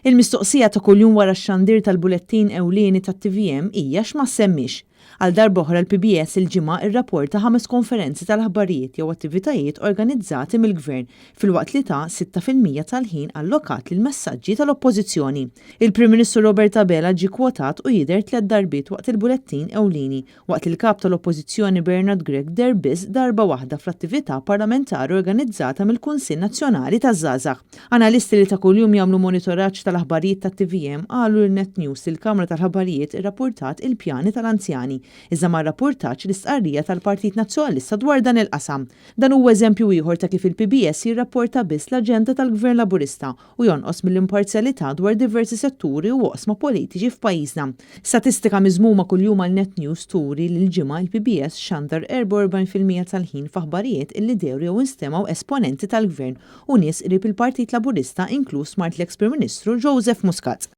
Il-mistoqsija ta' kuljum wara x-xandir tal-bulettin ewlieni tat-TVM hija x'ma ssemmiex. Għal darb'oħra l-PBS il-Ġimgħa rrapporta ħames konferenzi tal-aħbarijiet jew attivitajiet organizzati mill-Gvern filwaqt li ta 6% tal-ħin allokat lill-messaġġi tal-Oppożizzjoni. Il-Prim Ministru Robert Abela ġie kwotat u jidher tliet darbiet waqt il-bulettin ewlieni waqt li l-Kap tal-Oppożizzjoni Bernard Grech deher biss darba waħda fl-attività parlamentari organizzata mill-Kunsill Nazzjonali taż-Żgħażagħ. Analisti li ta' kuljum jagħmlu monitoraġġ tal-aħbarijiet tat-TVM qalu lil Net News li l-Kamra tal-Aħbarijiet irrappurtat il-pjani tal-anzjani, iżda ma rrappurtatx l-istqarrija tal-Partit Nazzjonalista dwar dan il-qasam. Dan huwa eżempju ieħor ta' kif il-PBS jirrapporta biss l-aġenda tal-Gvern Laburista u jonqos mill-imparzjalità dwar diversi setturi u oqsma politiċi f'pajjiżna. Statistika miżmuma kuljum għal Net News turi li l-Ġimgħa il-PBS xandar 44% tal-ħin f'aħbarijiet illi dehru jew instemgħu esponenti tal-Gvern u nies qrib il-Partit Laburista inkluż mart l-eks Prim Ministru Joseph Muscat.